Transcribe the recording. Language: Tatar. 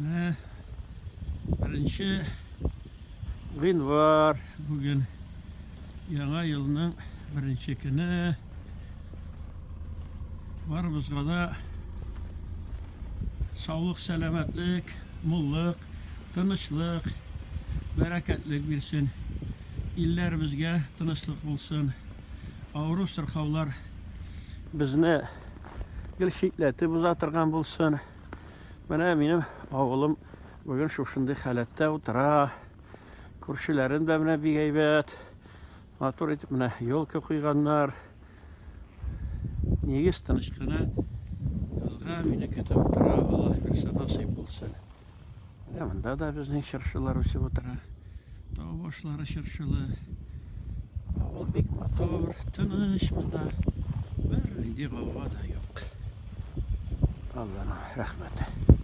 Менә беренче гыйнвар бүген. Яңа елның беренче көне. Барыбызга да саулык, сәламәтлек, муллык, тынычлык, бәрәкәтлек бирсен. Илләребезгә тынычлык булсын. Авыру сырхаулар безне гел читләтеп уза торган булсын. Менә минем авылым бүген шушындый халәттә утыра. Күршеләрем дә менә бик әйбәт. Матур итеп менә елка куйганнар. Нигез тыныч кына язга мине көтеп утыра. Аллаһ бирсә, насыйп булсын. Менә монда да безнең чыршылар үсеп утыра. Тау башлары чыршылы. Авыл бик матур, тыныч монда. Бернинди гауга да юк. Алланың рәхмәте.